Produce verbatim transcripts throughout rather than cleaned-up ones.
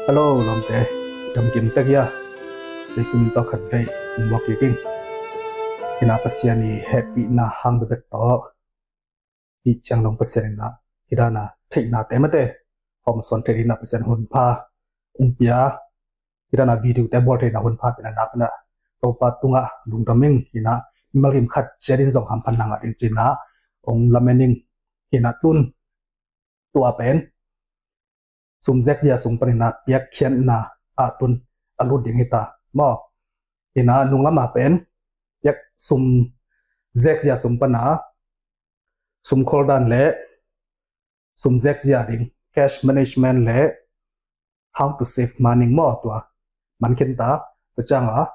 Hello lawmte, damkim tek hia? Kei sung tawh khat vei hong muak kik ing. Hina Pasian i hehpihna hang bekbek tawh hih ciang dong Pasian ina hih dana theihnate mate hawm sawn thei dingin Pasian hun pha hong pia, hih dana video te bawl thei dingin hun pha piakna nak ina Topa tungah lungdam ing. Hina mimal kim khat ciat in zong hamphatna ngah ding cina hong lamen ing. Hina tun tua pen sum zek zia sung panina piakkhiatna ah tun a lut ding hita maw? Hina nunglam a pen piak sum zek zia sung pana sum khol dan le sum zek zia ding, cash management le how to save money maw, tua man khin ta. Tua cianga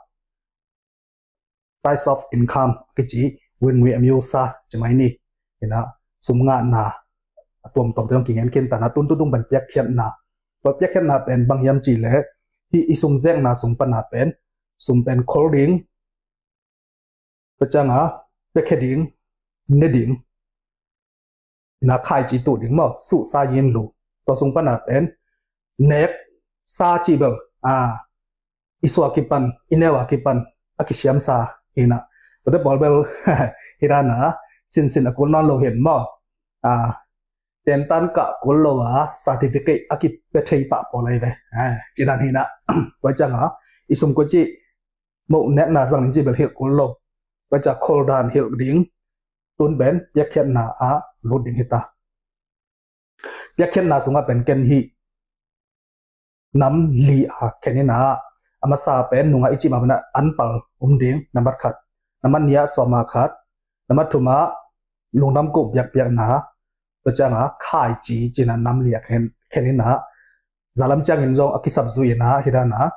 types of income kici, win wi amyo sa ci mai ni. Hina sum ngahna a tuamtuam te zong kingen khin ta na, tun tutung pen piakkhiatna. Tua piakkhiatna pen bang hiam ci le hih i sum zekna sung pana pen sum pen khol ding, tua cianga piakkhe ding, ne ding, hina khaici tuh ding maw, suhsa yin lu. Tua sung pana pen nek sa ci bel a i sua kipan, i neu a kipan a kisiamsa hina. Tuate pawl bel hih dana sinsin a kul nawn lo hin maw, a tentan kah kul lo a certificate a kipia thei pah pawl ahi ve. Ci dan hina. Tua cianga i sum kul ci moh nekna zang ding ci bel hilh kul lo. Tua cia khol dan hilh ding, tun pen piakkhiatna ah lut ding hita. Piakkhiatna sungah pen ken hih nam li a khen ina, a masa pen nunga i cih mah bana anpal um ding, nambat khat, nambat nia sawma khat, nambat thuma lungdam ko biakpiakna, tua cianga khaici cina nam li a khen, khen ina, zalam ciangin zong a kisap zui ina hih dana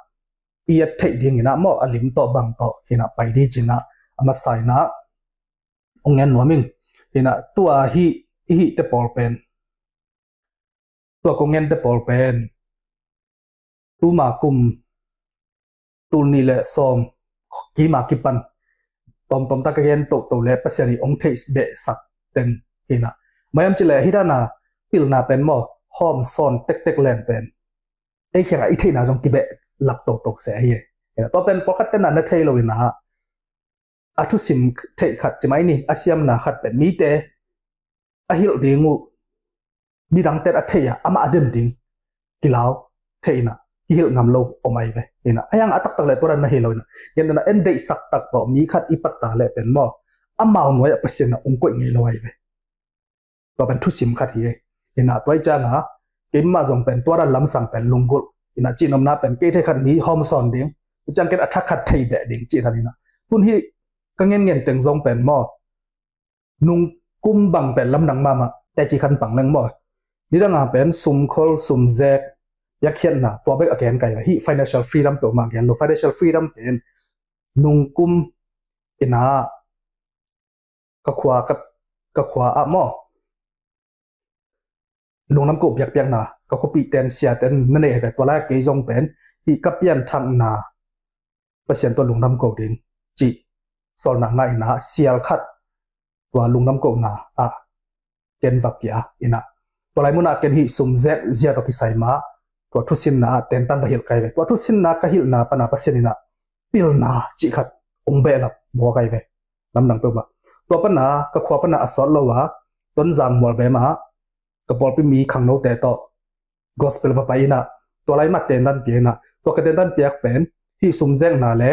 i et theih ding ina maw, a lim tawh bang tawh hina pai ding cina a masa ina ong ngen nuam ing. Hina tua hih i hihte pawl pen, tua kong ngente pawl pen tuma kum tul nih le sawm kima kipan tawmtawm tak ka gen toto le Pasian i ong theih behsak teng hina. Maiam ci le hih dana pilna pen maw, hawm sawn tektek leng pen ei khiangah i theihna zong kibeh lak toto se hi. Hina tua pen pawlkhat tena na thei lo ina a thusim theih khat ci mai ni, a siamna khat pen mite a hilh ding uh, midangte a theih a amah a dem ding kilau theih ina kihilh ngam lo om ahi ve. Hina a hiang a taktak le tua dan na hi lo ina, gen dana en deihsak tak tawh mi khat i patta le pen maw, amau nuai a Pasian a ong koih ngei lo ahi ve. Tua pen thusim khat hi. Hina tua i cianga keimah zong pen tua dan lamsang pen lunggulh ina, cihnopna pen kei thei khat mi hawm sawn ding, tua ciang ken a thak khat thei beh ding cih dan ina. Tun hih ka ngen ngen teng zong pen maw, nung kum bang pen lamdang mahmah teci khan pang leng maw, nidanga pen sum khol sum zek piakkhiatna tua bek a gen kai hih financial freedom peuhmah gen lo. Financial freedom pen nung kum ina ka khua, ka, ka khua ah maw, lungdam ko biakpiakna ka khuapihten siaten na nei ve. Tua lai kei zong pen hih ka pianthakna Pasian tua lungdam ko ding cih sawlna ngah ina sial khat tua lungdam kona ah ken va pia ina, tua lai munah ken hih sum zek zia tawh kisai mah tua thusinna ah tentan va hilh kai ve. Tua thusinna ka hilhna pana Pasian ina pilna cih khat ong behlap mawk ahi ve. Lamdang peuhmah tua pana ka khua pana a sawt lo a Tonzang Mualbem ah ka pawlpi mi khangnote tawh gospel va pai ina, tua lai mah tentan pia ina, tua ka tentan piak pen hih sum zekna le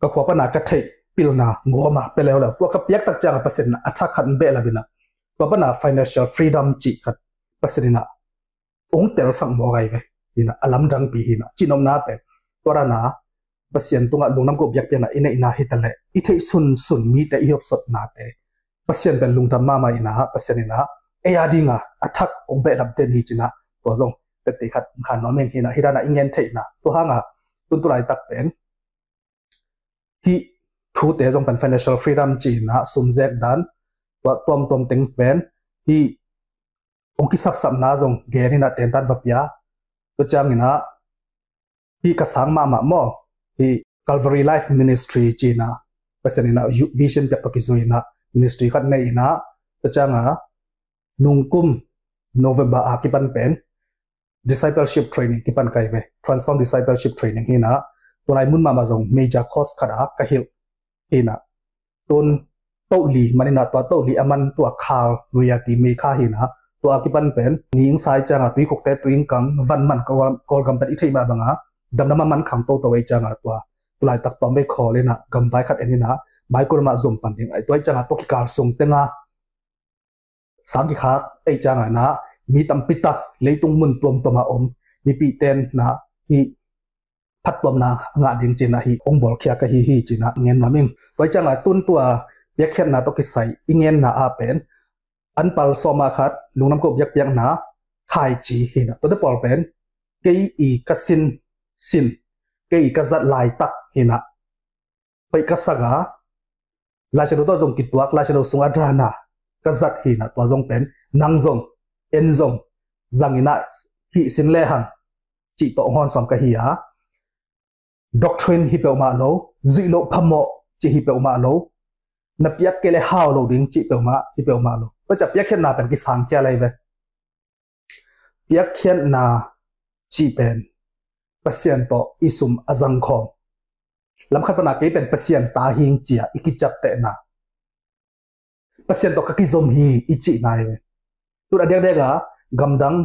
ka khua pana ka theih pilna ngawma pia leuleu. Tua ka piak tak cianga Pasian ina a thak khat behlap ina, tua pana financial freedom cih khat Pasian ina ong telsak mawk ahi ve. Hina a lamdangpi hina cihnopna pen tua dana Pasian tungah lungdam ko biakpiakna i neihna hi ta leh i theih sunsun mite i hopsotnate Pasian pen lungdam mahmah ina, Pasian ina ei a dinga a thak ong behlap den hi cina tua zong tette khat khan nuam ing. Hina hih dana i ngen theihna tua hanga tun tu laitak pen hih thute zong pen financial freedom cina sum zek dan tua tuamtuam teng pen hih ong kisaksapna zong gen ina tentan va pia. Tua ciang ina hih ka sang mahmah maw, hih Calvary Life Ministry cina Pasian ina vision piak tawh kizui ina ministry khat nei ina, tua cianga nungkum November a kipan pen discipleship training kipan kai ve, transform discipleship training hi na. Tua lai mun mahmah zong major course khat a ka hilh hi na. Tun toh li man hi na, tua toh li a man tua khal nuya ti mei kha hi na. Tua a kipan pen ni ing sai cianga tui khukte tui ing kang van man Kawlgam pen i theih mah banga damdam a man khang toto ei cianga tua tulai tak tuam bei khawl hi na, gamvai khat en hi na, maikur mah zom pan ding ai tua ei cianga tua kikal sung tenga sang kikhak ei cianga na, mi tampi tak leitung mun tuamtuam a om mipi ten na hi phattuamna a ngah ding cina hi ong bawlkhia ka hi hi cina ngen nuam ing. Tua ei cianga tun tua piakkhiatna tawh kisai i ngenna a pen anpal sawma khat lungdam ko biakpiakna khaici hi na. Tuate pawl pen kei i ka sin sin, kei i ka zat laitak hi na. Hoih ka sak a, Lai Siangtho tawh zong kituak, Lai Siangtho sungah dana ka zat hi na, tua zong pen nang zong en zong zang hi na, hih sin lehang cih tawh hong hawnsawm ka hi a. Doctrine hi peuhmah lo, zuih loh phamawh cih hi peuhmah lo, na piak kei le hau lo ding cih peuhmah hi peuhmah lo. Tua ciah piakkhiatna pen kisang khia lai ve. Piakkhiatna cih pen Pasian tawh i sum a zangkhawm, lamkhat pana kei pen Pasian ta hing cia i kiciaptehna, Pasian tawh ka kizom hi i cihna hi ve. Tun a diakdiak a gamdang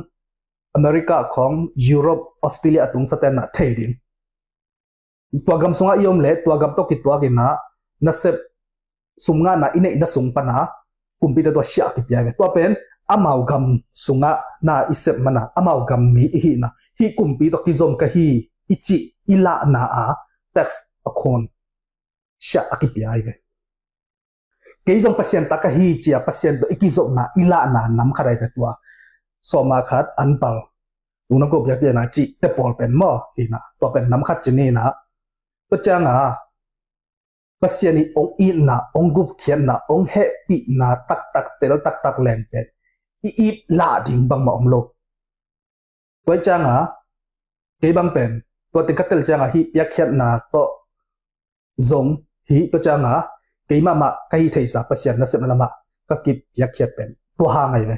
America khawng, Europe, Australia a tungsa tenna thei ding. Tua gam sungah i om leh tua gam tawh kituak inah nasep sum ngahna i neihna sung pana kumpite tua siah a kipia hi ve. Tua pen amau gam sungah na i sep mana amau gam mi i hihna, hih kumpi tawh kizom ka hi i cih i lahna a tax a khawn siah a kipia hi ve. Kei zong Pasian ta ka hi cia Pasian tawh i kizopna i lahna nam khat ahi ve tua. Sawma khat anpal lungdam ko biakpiakna cih te pawl pen maw hina, tua pen nam khat ci ni na. Tua cianga Pasian i ong itna, ong gupkhiatna, ong hehpihna taktak tel taktak leng pen i ip lah ding bangmah om lo. Tua cianga kei bang pen tua ting ka tel cianga hih piakkhiatna tawh zong hih tua cianga kei mahmah ka hih theihsa Pasian nasepna lamah ka kip piakkhiat pen tua hang ahi ve.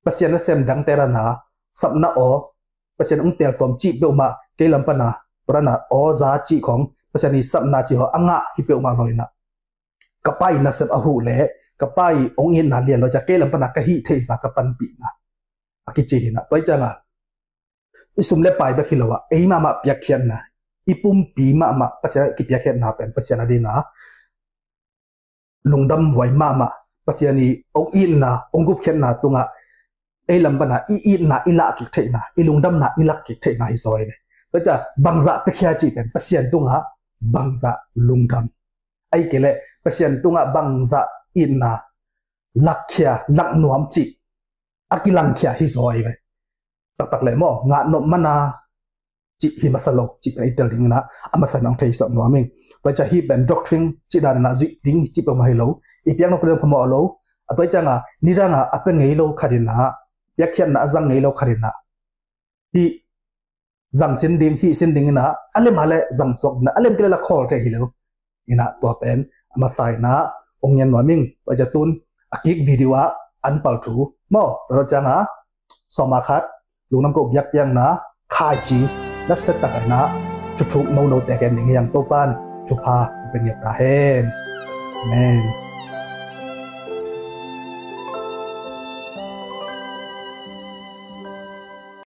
Pasian nasem dangte rana sapna aw, Pasian ong teltuam cih peuhmah kei lam pana rana aw za cih khong Pasian i sapna cih haw a ngah hi peuhmah lo inah ka pa i nasep a huh leh ka pa i ong itna lian lo cia kei lam pana ka hih theihsa ka panpihna a kici hinah. Tua cianga i sum le pai bek hi lo ah ei mahmah piakkhiatna, i pumpi mahmah Pasian a kipiakkhiatna pen Pasian a dina lungdam huai mahmah, Pasian i ong itna ong gupkhiatna tungah ei lam pana i itna i lah kik theihna, i lungdamna i lak kik theihna hi zaw hi ve. Tua cia bangzah piakhia cih pen Pasian tungah bangzah lungdam, ahi kei leh Pasian tungah bangzah itna lakkhia lak nuam cih a kilangkhia hi zaw hi ve. Taktak leh maw ngah nop mana cih hi masa lo cih pen i tel ding inah a masa nang thei sawh nuam ing. Tua ciah hih pen doctrine cih dan inah zuih ding cih peuhmah hi lo, i piak nop ka ding phamawh lo. A tua cianga nidanga a pia ngei lo khat inah, piakkhiatna a zang ngei lo khat inah hih zang sin ding, hih sin ding inah a lem a le zang suak ding inah a lem kei le la khawl thei hi lo. Inah tua pen a masa inah ong ngen nuam ing. Tua ciah tun a kik video ah anpal thu maw tua cianga sawma khat lungdam ko biakpiakna khaici na set tak inah thuthuk nono te ken ding hiang Topan thupha pe ngiat ta hen. Amen.